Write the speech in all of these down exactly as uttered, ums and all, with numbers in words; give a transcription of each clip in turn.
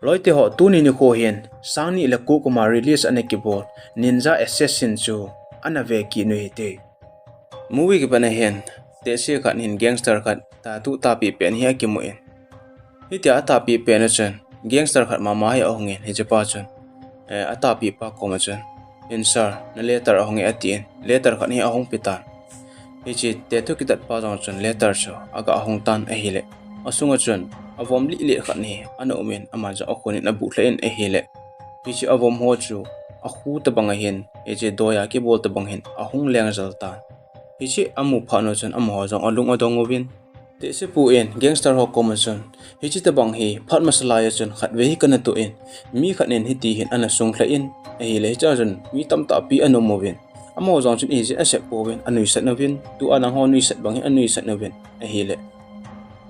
Loite ho, tuni nikho hin sang ni le ko kum a release ana kibol Ninja Assassin chu ana ve kit u hite. Movie kipat a hin tehse khat hin gangster khat tattoo atahpi pen hi akimun, hitia atahpi pen a chun gangster khat mama hi ahungin, hichepa chun, eh, atahpi pa koma chun, "In sir, na letter ahunge," atin, letter khat hi ahung petan. Hiche tattoo kitat pa jong chun letter chu aga hung tan ahile, asunga chun avom lih lih khat hi ana umin, aman jong akhunin abuhlhah in ahile, hiche avom ho chu akhu tabang a hin, hiche doiya kibol tabang hin ahung lengjal tan. Hiche amu phat u chun amaho jong alung adong uvin, tehsepu in gangster ho koma chun, "Hiche tabang hi phat masa lai a chun khatvei hi kana toh in, mi khat in hiti hin ana sunglhah in, ahile hichea chun mi tamtah pi ana um uvin, amaho jong chun ijeh asep pouvin anuisat uvin, tua nangho nuisat bang hi anuisat uvin," ahile,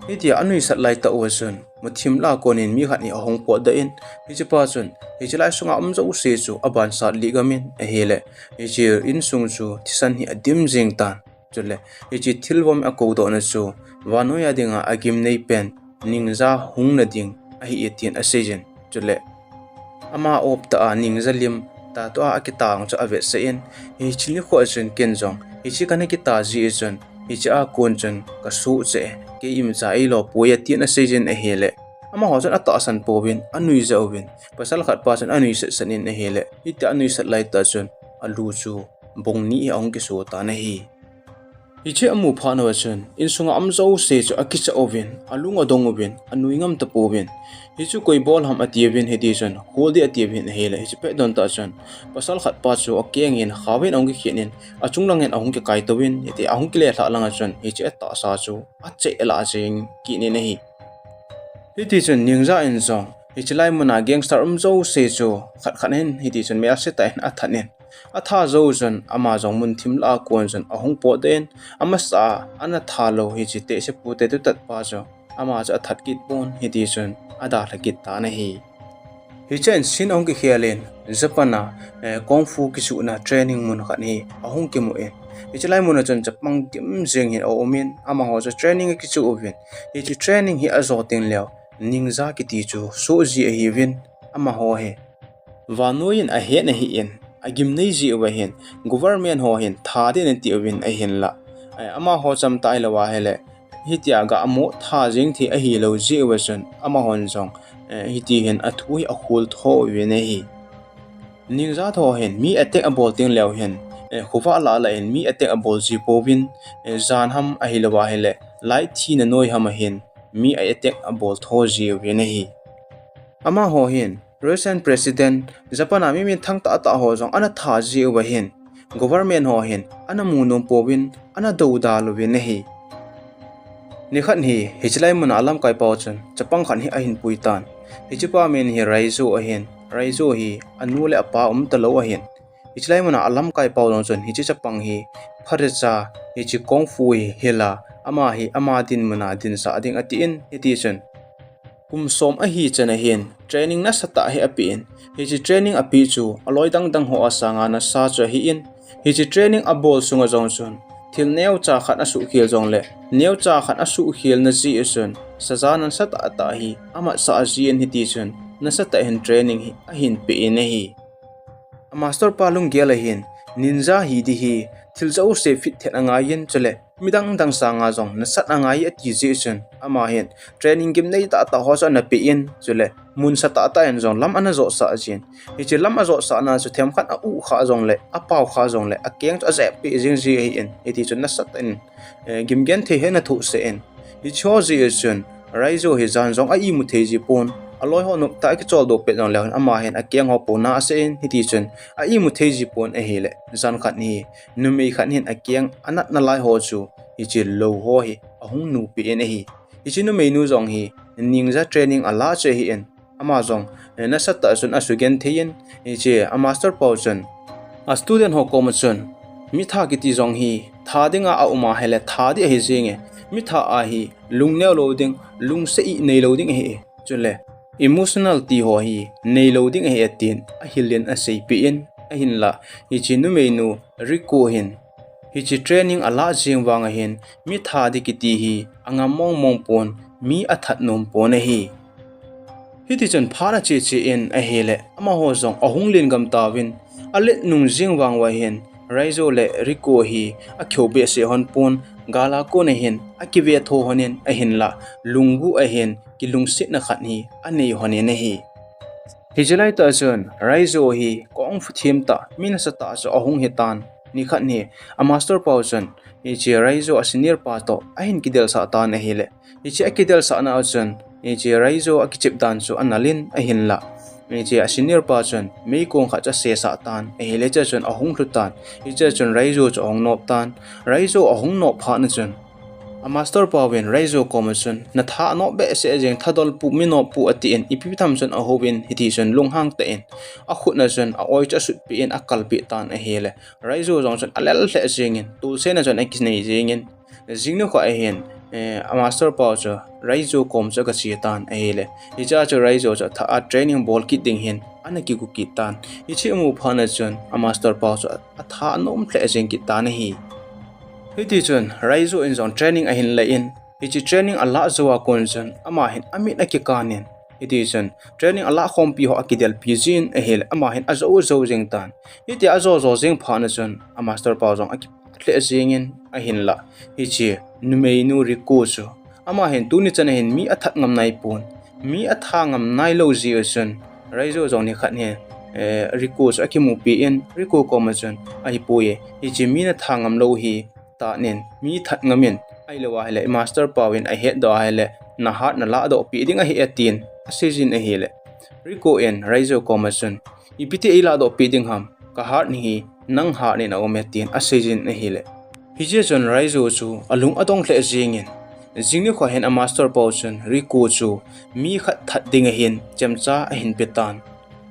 hitia anuisat laitah uva chun muthim lah a konin mi khat hi ahung potdoh in, hichepa chun hiche lai sunga um jouse chu abansat lih gamin ahile, hiche insung chu thisan hi adim jing tan. Chule hiche thilvom akoudohna chu vannoiya dinga agimnei pen Ninja hungna ding ahi e tin aseijin. Chule ama op tah a Ninja lim tattoo a akitah chu avetsah in, hiche nikho a chun ken jong hiche kana kitah jeh a chun hiche a kon chun kasuh cheh, kei imacha eilo poi atin aseijin ahile, amaho chun atahsan pouvin anuija uvin, pasal khat pa chun anuisat sat in ahile, hitia anuisat laitah chun alu chu bong ni hi ahung kiso tan ahi. Hiche amu phat uva chun insunga um jouse chu akicha uvin, alung adong uvin, anui ngam tapouvin, hichu koi bol ham atiuvin, hitichun khol ding atiuvin ahile, hiche pet don tah chun pasal khat pa chu akeng in khaovin ahung kikhen in, achung langin ahung kikaitouvin, hiti ahung kilelhah langa chun hiche atahsa chu acheh lah jeng kit in ahi. Hitichun Ninja in jong hiche lai muna gangster um jouse chu khat khat in hitichun melse tah in athat in, athat jou chun ama jong munthim lah a kon chun ahung potdoh in, amasa a ana that lou hiche tehsepu tattoo tat pa chu ama chu athat kit pon, hitichun adalha kit tan ahi. Hichea hin scene ahung kikhel in Japan a, eh, kung fu kichuhna training mun khat hi ahung kimun, hiche lai muna chun chapang dim jeng hi aumin, amaho chu training akichuh uvin, hiche training hi ajo tengleu Ninja kiti chu soh ji ahiuvin, amaho hi vannoiyin ahet ahin, agimnei jeh uva hin government ho hin that ding atiuvin ahinla, eh, amaho cham tailou ahile, hitia gamo that jeng thei ahilou jeh uva chun amahon jong, eh, hiti hin athu hi akhol tho uvin ahi. Ninja ho hin mi attack abol tengleu hin, eh, khovah lah lah in mi attack abol ji pouvin, eh, jan ham ahilou ahile light thina noi ham a hin mi a attack abol tho ji uvin ahi. Amaho hin Russian President, Japan a mi minthang tahtah ho jong ana that ji uva hin government ho hin ana mu nom pouvin ana doudal uvin ahi. Nikhat hi hiche lai muna alamkai pau chun chapang khat hi ahin pui tan. Hichepa min hi Raizo ahin, Raizo hi anu le apa um talou ahin. Hiche lai muna alamkai pau jong chun hiche chapang hi phatecha hiche kung fu hi hila, ama hi ama dinmuna dinsah ding atin, hitichun kum som ahi chan a hin training nasatah hi apen, hiche training apeh chu aloi dang dang ho a sanga nasa chu ahin, hiche training abol sunga jong chun thil neocha khat asuhkhel jongle, neocha khat asuhkhelna jeh a chun saja nasatah tah hi amatsah jin, hitichun nasatah in training hi ahin pen ahi. A master pa lunggel a hin ninja hi ding hi thil jouse fit thet angaiyin, chule midang dang sanga jong nasat angai ati jeh chun ama hin training gimnei tahtah ho chu ana pen, chule mun sa tahtah in jong lam ana jotsah jin. Hiche lam ajotsahna chu themkhat a-uh kha jongle, apao kha jongle, akeng chu ajep peh jing ji ahin, hitichun nasatah in, eh, gimgenthei hi ana thohsah in. Hiche ho jeh chun Raizo hi jan jong a-imu thei ji pon, aloi ho noptah a kicholdo pet jongleu hin ama hin akeng ho po na asah in, hitichun a-imu thei ji pon ahile, jan khat hi numei khat hin akeng anat nalai ho chu hiche lou ho hi ahung nupeh in ahi. Hiche numeinu jong hi ninja training alah chu ahin, ama jong, eh, nasatah chun asugenthei in, hiche a master pau chun a student ho koma chun, mitha kiti jong hi that dinga aum ahile that ding ahi jinge, mitha a hi lungneo lou ding, lungset neilou ding ahi, chule emotional ti ho hi neilou ding ahi atin ahil in aseipeh in, ahinla hiche numeinu Riko hin hiche training alah jeng vang a hin mitha ding kiti hi angam mong mong pon, mi athat nom pon ahi. Hiti chun phat ache che in ahile, amaho jong ahung len gam tauvin, alet nung jing vang uva hin, Raizo le Riko hi akihou behseh hon pon, gal a kon ahin akivetho hon in ahinlah, lungbu ahin kilungsetna khat hi anei hon in ahi. Hiche laitah chun Raizo hi kung fu them tah, mi nasatah chu ahung hitan. Nikhat hi a master pa chun hiche Raizo a senior pa toh ahin kidelsah tan ahile, hiche akidelsahna a chun hiche Raizo akichep dan chu anal in ahinlah, hiche a senior pa chun meikong khat chu asesah tan ahile, hiche chun ahung lhu tan. Hiche chun Raizo chu ahung nop tan. Raizo ahung nop phat na chun a master pa vin Raizo koma chun, "Natha anop behseh jeng, thadol pu, mi nop pu," atin, ipi tham chun ahouvin, hiti chun lunghang tah in akhut na chun a-oi chu asutpeh in akalpeh tan ahile, Raizo jong chun alel lheh jengin, tolsena chun akinei jengin, jing nikho ahin, eh, a master pa chu Raizo kom chu agache tan ahile, hichea chu Raizo chu athah a training bol kit ding hin ana kigo kit tan. Hiche amu phat na chun a master pa chu atha anom lheh jeng kit tan ahi. Hiti chun Raizo in jong training ahin la in, hiche training alah jou a kon chun ama hin amit akikan in, hiti chun training alah khompi ho akidelpi jin ahile, ama hin ajou jou jeng tan. Hitia ajou jou jeng phat na chun a master pa jong akipat lheh jengin ahinlah, hiche numeinu Riko chu ama hin tuni chan a hin mi athat ngam nai pon, mi atha ngam nailou jeh a chun Raizo jong nikhat hi, eh, Riko chu akimupi in, Riko koma chun, "Ahipoi e, hiche mi natha ngam lou hi, tanin mi that ngam in, ahilou ahile i master pa vin ahetdoh ahile, na heart nalah doh peh ding ahi e," tin asei jin ahile, Riko in Raizo koma chun, "Ipi ti eilah doh peh ding ham? Ka heart hi nang heart in aum e," tin asei jin ahile, hiche chun Raizo chu alung adong lheh jengin, jing nikho hin a master pa chun Riko chu mi khat that ding ahin chemcha ahin pe tan.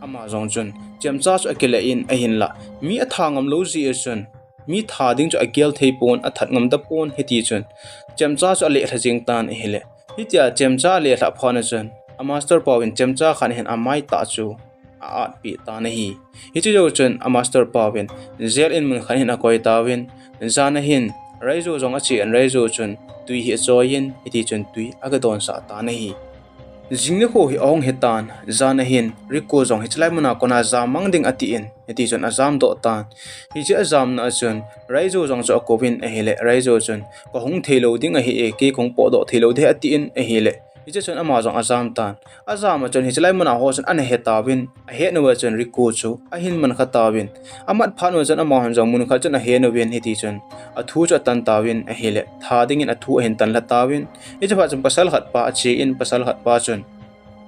Ama jong chun chemcha chu akile in ahinlah, mi atha ngam lou jeh a chun mi that ding chu agel thei pon, athat ngam ta pon, hiti chun chemcha chu alelha jeng tan ahile, hitia chemcha alelhah phat na chun a master pa vin chemcha khat hin amai tah chu a-atpeh tan ahi. Hiche jou chun a master pa vin jail in mun khat hin akoi tauvin, jan a hin Raizo jong ache in, Raizo chun tui hi achoi in, hiti chun tui agadonsah tan ahi. Jing nikho hi ahung hitan, jan a hin Riko jong hiche lai muna kona jam mang ding atin, hiti chun ajamdoh tan. Hiche ajamna a chun Raizo jong chu akouvin ahile, Raizo chun, "Kahung theilou ding ahi e, kei kahung potdoh theilou ding ahi," atin ahile, hiche chun ama jong ajam tan. Ajam a chun hiche lai muna ho chun ana he tauvin, ahet nauva chun Riko chu ahin man kha tauvin, amat phat nauva chun amahon jong mun khat chun ahe nauvin, hiti chun athu chu atan tauvin ahile, that dingin athu ahin tan lha tauvin. Hiche phat chun pasal khat pa ache in, pasal khat pa chun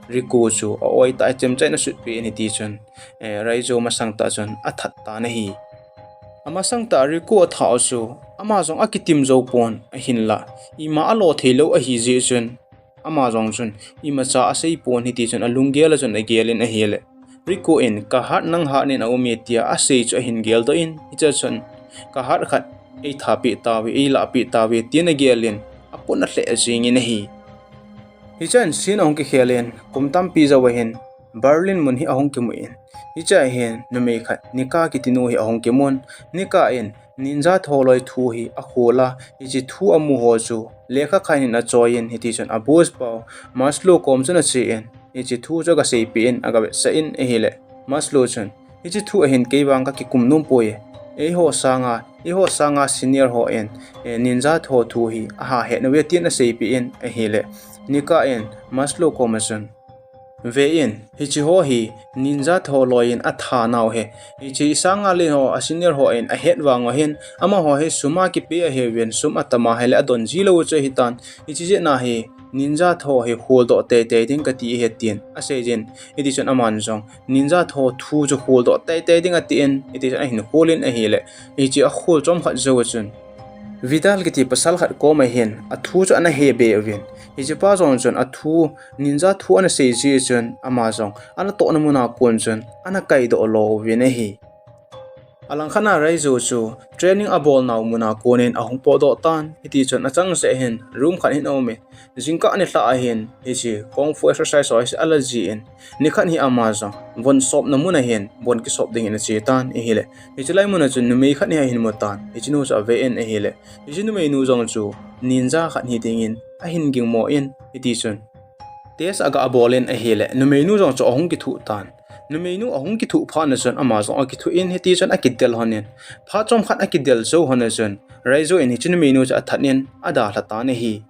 Riko chu a-oi tah a chemcha in asutpeh in, hiti chun, eh, Raizo masang tah chun athat tan ahi. Amasang tah a Riko athah u chu ama jong akitim jou pon ahinlah, ima alo theilou ahi jeh chun ama jong chun imacha asei pon, hiti chun alunggel a chun agel in ahile, Riko in, "Ka heart nang heart in aum e," tia asei chu ahin geldoh in, hiche chun, "Ka heart khat eitha peh tauve, eilah peh tauve," tin agel in apona lheh jeng in ahi. Hichun scene ahung kikhel in kum tampi jou a hin Berlin mun hi ahung kimu in, hichea hin numei khat Nika kiti nu hi ahung kimun, Nika in ninja tho loi thu hi akhol a, hiche thu amu ho chu lekha khat in achoi in, hiti chun a boss pau Maslow kom chun ache in, hiche thu chu agaseipeh in, agavetsah in ahile, Maslow chun, "Hiche thu a hin kei vang kakikum nompoi e. Eiho sanga, eiho sanga senior hon, eh, ninja tho thu hi aha het nauve," tin aseipeh in ahile, Nika in Maslow koma chun, "Ve in, hiche ho hi ninja tho loi in atha nau ahi. Hiche i sanga len ho, a senior hon ahet vang uva hin, amaho hi sum a kipe ahiuvin, sum atam ahile adon ji lou u chu ahitan. Hiche jeh a hi ninja tho hi kholdoh teitei ding kati ahi," tin asei jin. Hiti chun aman jong ninja tho thu chu kholdoh teitei ding atin, hiti chun ahin khol in ahile, hiche akhol chomkhat jou a chun Vidal kiti pasal khat kom a hin athu chu ana he be uvin, hiche pa jong chun athu, ninja thu ana sei jeh chun ama jong anatohna muna kon chun ana kaidoh lo uvin ahi. Alangkhat a Raizo chu training abol nau muna kon in ahung potdoh tan, hiti chun achangseh hin room khat hin aum in, jingkah nilhah a hin hiche kung fu exercise ho hi ala jin, nikhat hi ama jong von sopna mun a hin von kisop ding in ache tan ahile, hiche lai mun a chun numei khat hi ahin mu tan, hiche nu chu ave in ahile, hiche numei nu jong chu ninja khat hi ding in ahin gingmo in, hiti chun test aga bol in ahile, numeinu jong chu ahung kithuh tan. Numeinu ahung kithuh phat na chun ama jong akithuh in, hiti chun akidel lhon in. Phat chomkhat akidel jou lhon na chun, Raijo in hiche numeinu chu athat in adalha tan ahi.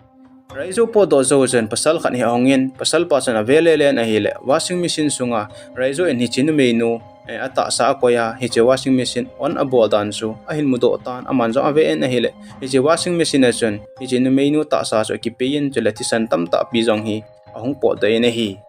Raijo potdoh jou chun pasal khat hi ahung in, pasal pa chun ave lele in ahile, washing machine sunga Raijo in hiche numeinu, eh, atahsa akoi a, hiche washing machine on abol dan chu ahin mudoh tan, aman jong ave in ahile, hiche washing machine a chun hiche numeinu tahsa chu akipei in, chule thisan tamtah pi jong hi ahung potdoh in ahi.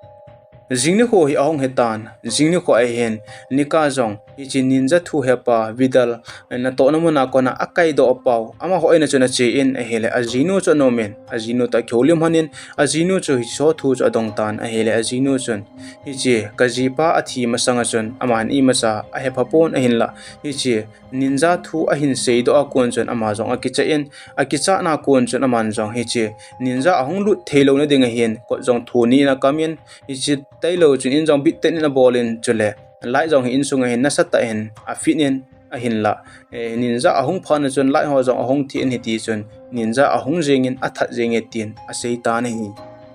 Jing nikho hi ahung hitan, jing nikho ahin, Nika jong hiche ninja thu hepa Vidal natohna muna kona akaidoh pau, amaho in a chun ache in ahile, ajinu chu ana um in, ajinu toh akihoulim lhon in, ajinu chu hiche thu chu adong tan ahile, ajinu chun, hiche kajipa athi masanga chun aman imacha ahepha pon, ahinla hiche ninja thu ahin seidoh a kon chun ama jong akicha in, akichatna kon chun aman jong hiche ninja ahung lut theilouna ding ahin kot jong thu ni in akam in, hiche tailou chun in jong bit ten in abol in, chule light jong hi insunga hin nasatah in afit in, ahinla, eh, ninja ahung phat na chun light ho jong ahung thi in, hiti chun ninja ahung jeng in athat jeng e tin asei tan ahi.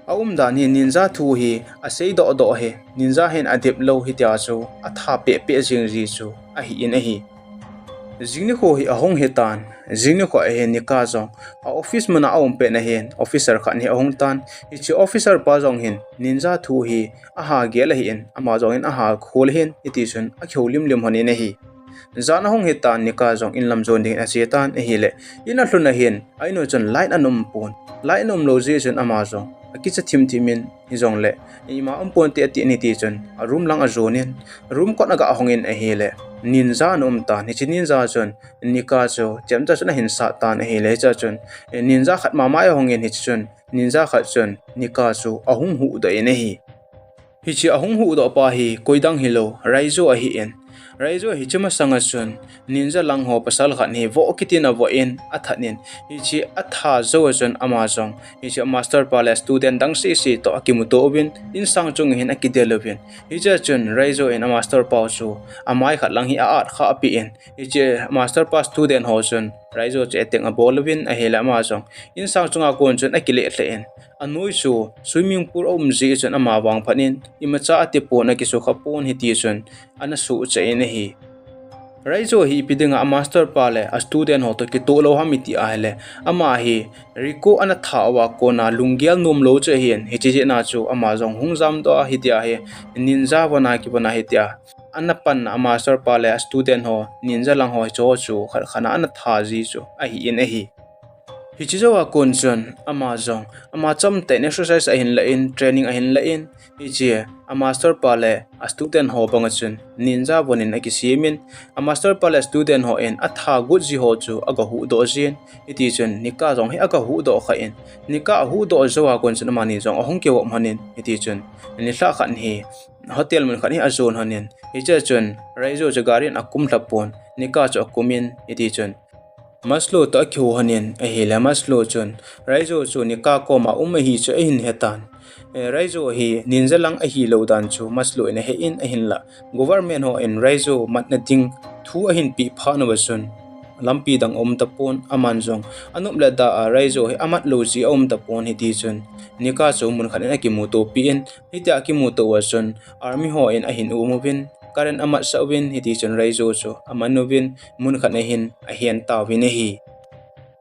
Aumdan hi ninja thu hi aseidoh doh hi, ninja hin adep lou hitia chu atha pehpeh jeng ji chu ahi in ahi. Jing nikho hi ahung hitan, jing nikho ahin Nika jong a office muna aum pet na hin officer khat hi ahung tan, hiche officer pa jong hin ninja thu hi aha gel ahin, ama jong in aha khol ahin, hiti chun akihoulim lim lhon in ahi. Jan ahung hitan, Nika jong in lam jon ding in ache tan ahile, in alhun na hin a in u chun light ana um pon, light ana um lou jeh chun ama jong akicha thimthim in, hijongle ima um ponte ati in, hiti chun a room lang ajon in, room kot aga hong in ahile, ninja ana um tan, hiche ninja chun Nika chu chemcha chun ahin sat tan ahile, hichea chun ninja khat mama ahung in, hiche chun ninja khat chun Nika chu ahung huhdoh in ahi. Hiche ahung huhdoh pa hi koidang hilou, Raijo ahin, Raijo hiche masanga chun ninja lang ho pasal khat hi voh kit in avoh in athat in, hiche atha jou a chun ama jong hiche master pa le student dang sese toh akimuto uvin, insang chunga hin akidel uvin, hichea chun Raijo in a master pa chu amai khat lang hi a-at khah peh in, hiche master pa student ho chun Raijo chu attack abol uvin ahile, ama jong insang chunga kon chun akile lheh in, anoi chu swimming pool aum jeh chun ama vangphat in imacha ati pon, akisukha pon, hiti chun ana suhcha in ahi. Raijo hi ipi dinga a master pa le a student ho toh kitoh lou ham iti ahile, ama hi Riko ana tha uva kona lunggel nom lou chu ahin, hiche jeh a chu ama jong hung jamdoh a, hitia hi ninja von a kivon a hitia ana panna a master pa le a student ho, ninja lang ho, hicheho chu khat khat a ana tha ji chu ahi in ahi. Hiche jouva kon chun ama jong ama chomtah in exercise ahin la in, training ahin la in, hiche a master pa le a student ho banga chun ninja von in akisem in, a master pa le student ho in atha got ji ho chu aga huhdoh jin, hiti chun Nika jong hi aga huhdoh kha in, Nika ahuhdoh jouva kon chun amani jong ahung kivop lhon in, hiti chun nilhah khat hi hotel mun khat hi ajon lhon in, hichea chun Raijo chu gari in akum lha pon, Nika chu akum in, hiti chun Maslow toh akihu lhon in ahile, Maslow chun Raijo chu Nika koma um ahi chu ahin hetan. Eh, Raijo hi ninja lang ahilou dan chu Maslow in ahe in, ahinla government ho in Raijo matna ding thu ahin peh phat uva chun lampi dang aum tapon, aman jong anop le da a Raijo hi amat lou ji aum tapon, hiti chun Nika chu mun khat in akimuto peh in, hitia akimuto uva chun army ho in ahin um uvin, current amatsah uvin, hiti chun Raijo chu aman uvin, mun khat a hin ahen tauvin ahi.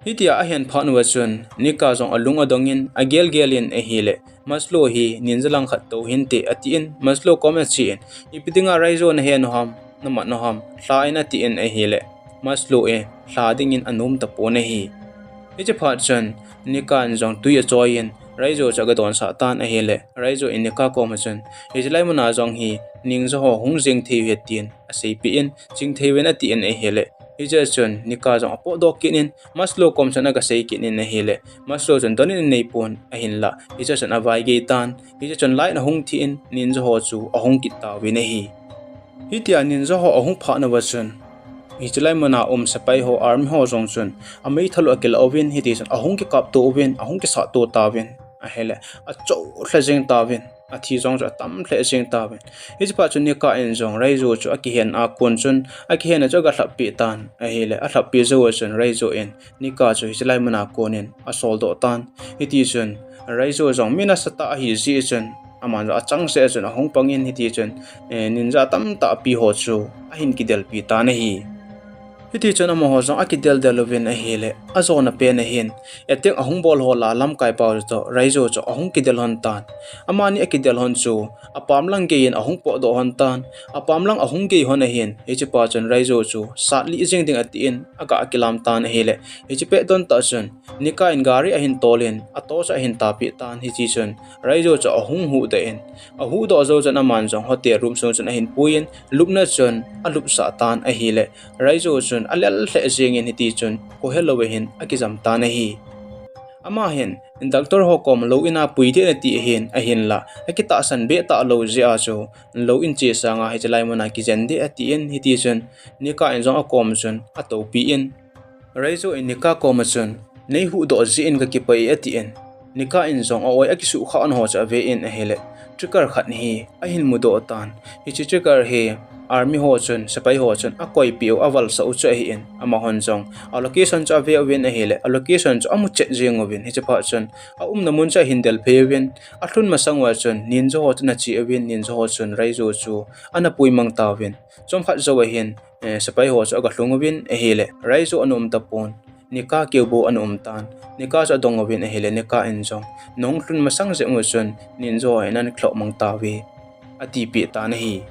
Hitia ahen phat uva chun Nika jong alung adong in, agel gel in ahile, Maslow hi ninja lang khat tou hinte atin, Maslow kom ache in, ipi dinga Raijo nahen u ham, namat u ham, lha in atin ahile, Maslow in lha dingin anom tapon ahi. Hiche phat chun Nika in jong tui achoi in Raijo chu aga donsah tan ahile, Raijo in Nika koma chun, hiche lai muna jong hi ninja ho hung jeng thei u ahi tin aseipeh in, jeng thei uvin atin ahile, hichea chun Nika jong apotdoh kit in, Maslow kom chun aga sei kit in ahile, Maslow chun don in anei pon, ahinla hichea chun avaigei tan, hichea chun light ahung thi in ninja ho chu ahung kit tauvin ahi. Hitia ninja ho ahung phat uva chun, hiche lai muna um sepai ho, army ho jong chun ameithal u akilah uvin, hiti chun ahung kikapto uvin, ahung kisatto tauvin ahile, achou lheh jeng tauvin, athi jong chu atam lheh jeng tauvin. Hiche phat chun Nika in jong Raijo chu akihen a kon chun, akihen a chu aga lhappeh tan ahile, alhappeh jou a chun Raijo in Nika chu hiche lai muna kon in asoldoh tan. Hiti chun Raizo jong mi nasatah ahi jeh chun, aman jong achangseh chun ahung pangin hiti chun, eh, ninja tamtah pi ho chu ahin kidelpi tan ahi. Hiti chun amaho jong akideldel uvin ahile, ajona pen ahin, attack ahung bol ho lah a lamkai pau chu Raizo chu ahung kidel lhon tan. Amani akidel lhon chu, apam lang gei in ahung potdoh lhon tan. Apam lang ahung gei lhon ahin, hiche pa chun Raizo chu sat lih jing ding atin, aga kilam tan ahile, hiche pet don tah chun, Nika in gari ahin tol in, atorch ahin tapeh tan, hiti chun Raizo chu ahung huhdoh in, ahuhdoh jou chun aman jong hotel room sung chun ahin pui in, lupna chun alupsah tan ahile, Raizo chun alel lheh jeng in hiti chun, kohelou ahin akijam tan ahi. Ama hin, doctor ho kom lou in a pui ding nati ahin, ahinla, akitahsan be talou jeh a chu, lou in che sanga hiche lai mun a kijen ding atin, hiti chun, Nika in jong akom chun atoupi in, Raizo in Nika kom a chun, neihuhdoh jeh in kakipah e atin, Nika in jong a-oi akisuhkhah ho chu ave in ahile, tracker khat hi ahin mudoh tan. Hiche tracker hi army ho chun, sepai ho chun akoipeh u, avalsah u chu ahin, amahon jong a location chu ave uvin ahile, a location chu amu chet jeng uvin, hiche phat chun aumna mun chu ahin delphei uvin, alhun masang uva chun ninja ho chu ana che uvin, ninja ho chun Raizo chu ana puimang tauvin, chomkhat jou ahin, eh, sepai ho chu aga lhung uvin ahile, Raizo ana um tapon, Nika keu bou ana um tan. Nika chu adong uvin ahile, Nika in jong, nahung lhun masang jeh u chun ninja ho in ana kilhoh mang tauve, atipeh tan ahi.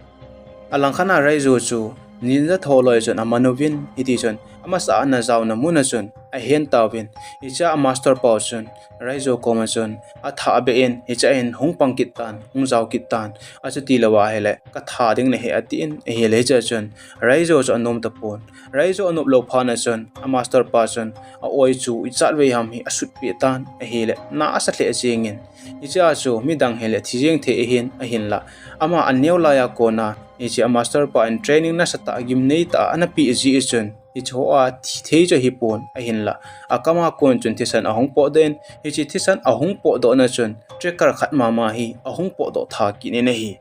Alangkhat a Raizo chu ninja tholoi chun aman uvin, hiti chun amasa a ana jaona mun a chun ahen tauvin, hichea master pau chun Raizo kom a chun athah beh in, hichea hin hung pang kit tan, hung jao kit tan, achuti lou ahile, katha ding nahi atin ahile, hichea chun Raizo chu anom tapon. Raizo anop lou phat a chun, a master pa chun, a-oi chu ichat vei ham hi asutpeh tan ahile, na asa lheh jeng in, hichea chu midang hile thi jeng thei ahin, ahinla, ama aneo lai a kona hiche a master pa in training nasatah, gimneitah a ana peh jeh chun, hiche hoa thi thei chu ahipon, ahinla, akam a kon chun thisan ahung potdoh in, hiche thisan ahung potdoh na chun tracker khat mama hi ahung potdoh tha kit in ahi.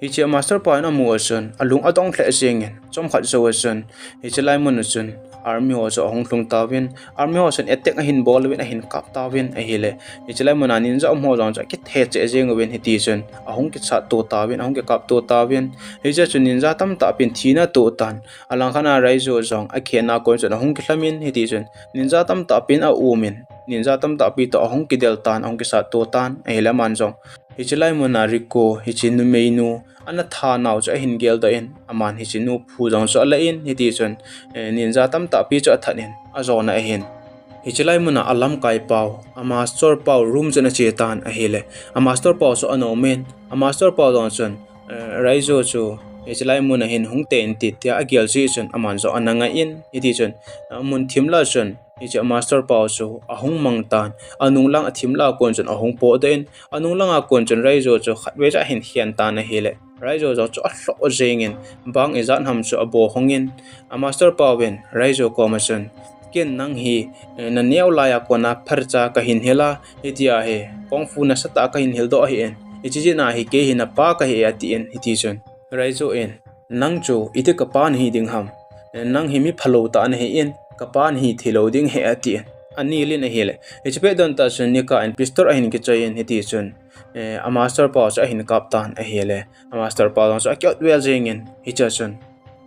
Hiche a master pa in amu a chun alung adong lheh jeng in, chomkhat jou a chun hiche lai mun a chun army ho chu ahung lhung tauvin, army ho chun attack ahin bol uvin, ahin kap tauvin ahile, hiche lai mun a ninja um ho jong chu akithe cheh jeng uvin, hiti chun ahung kisatto tauvin, ahung kikapto tauvin, hichea chun ninja tamtah pen thina atoh tan. Alangkhat a Raizo jong akhenna kon chun ahung kilham in, hiti chun ninja tamtah pen aumin, ninja tamtah pi toh ahung kidel tan, ahung kisatto tan ahile, aman jong hiche lai mun a Rico, hiche numeinu ana tha nau chu ahin geldoh in, aman hiche nu phu jong chu ala in, hiti chun, eh, ninja tamtah pi chu athat in ajona ahin. Hiche lai mun a alamkai pau, a master pau room chun ache tan ahile, a master pau chu ana um in, a master pau jong chun, eh, Raizo chu hiche lai mun a hin hung tei in ti tia agel jeh chun aman jong ana ngai in, hiti chun, eh, mun thim lah a chun hiche a master pau chu ahung mang tan, anung lang a thim lah a kon chun ahung potdoh in, anung lang a kon chun Raizo chu khatvei chu ahin khen tan ahile, Raizo jong chu alhoh jeng in, bang ijat ham chu abo hong in, a master pau in Raizo kom a chun, ken nang hi, eh, naneo lai a kona pharcha kahin hil a, hitia hi kung fu nasatah kahin hildoh ahin, hiche jeh a hi kei hi napa kahi e atin, hiti chun Raizo in, nang chu iti kapa nahi ding ham, eh, nang hi mi phalou tah nahi in, kapa nahi theilou ding ahi atin, anel in ahile, hiche pet don tah chun Nika in pistol ahin kichoi in, hiti chun, eh, a master pau chu ahin kap tan ahile, a master pau jong chu akiot vel jeng in, hichea chun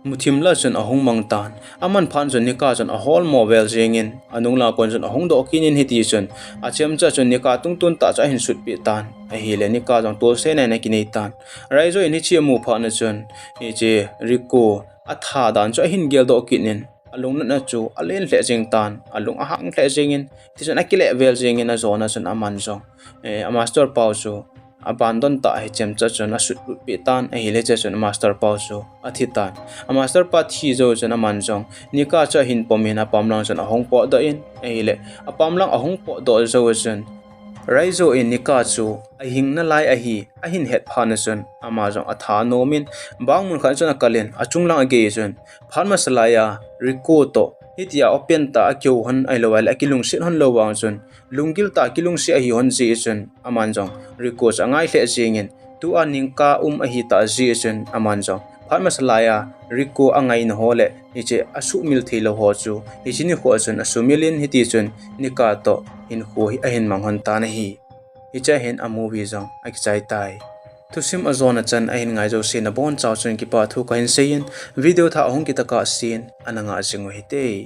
muthim lah a chun ahung mang tan. Aman phat chun Nika chun aholmo vel jeng in, anung lang a kon chun ahung doh kit in, hiti chun achemcha chun Nika tungtun tah chu ahin sutpeh tan ahile, Nika jong tolsena in akinei tan. Raizo in hiche amu phat a chun hiche Rico atha dan chu ahin geldoh kit in, alungnatna chu alen lheh jeng tan, alung ahang lheh jeng in, hiti chun akileh vel jeng in ajona chun aman jong, eh, a master pau chu abandon tah a hichemcha chun asutlut peh tan ahile, hichea chun a master pau chu athi tan. A master pa thi jou chun aman jong Nika chu ahin pom in, apam lang chun ahung potdoh in ahile, apam lang ahung potdoh jou chun Raizo in Nika chu ahing nalai ahi ahin het phat a chun ama jong atha anom in, bang mun khat chun akal in, achung lang agei chun, phat masa lai a Rico toh hitia open tah a akihou lhon ahilou ahile, akilungset lhon lou vang chun, lunggil tah a kilungset ahi lhon jeh chun, aman jong Rico chu angai lheh jeng in, tua Nika um ahi tah jeh chun, aman jong phat masa lai a Rico angaina ho le hiche asuhmil theilou ho chu hiche nikho a chun asumil in, hiti chun Nika toh hinkho hi ahin mang lhon tan ahi. Hichea hin a movie jong akichai tai. Thusim ajona chan ahin ngai jouse nabonchauva chun kipa thu kahin seiyin, video thah ahung kit tokah sen ana ngah jing u hite.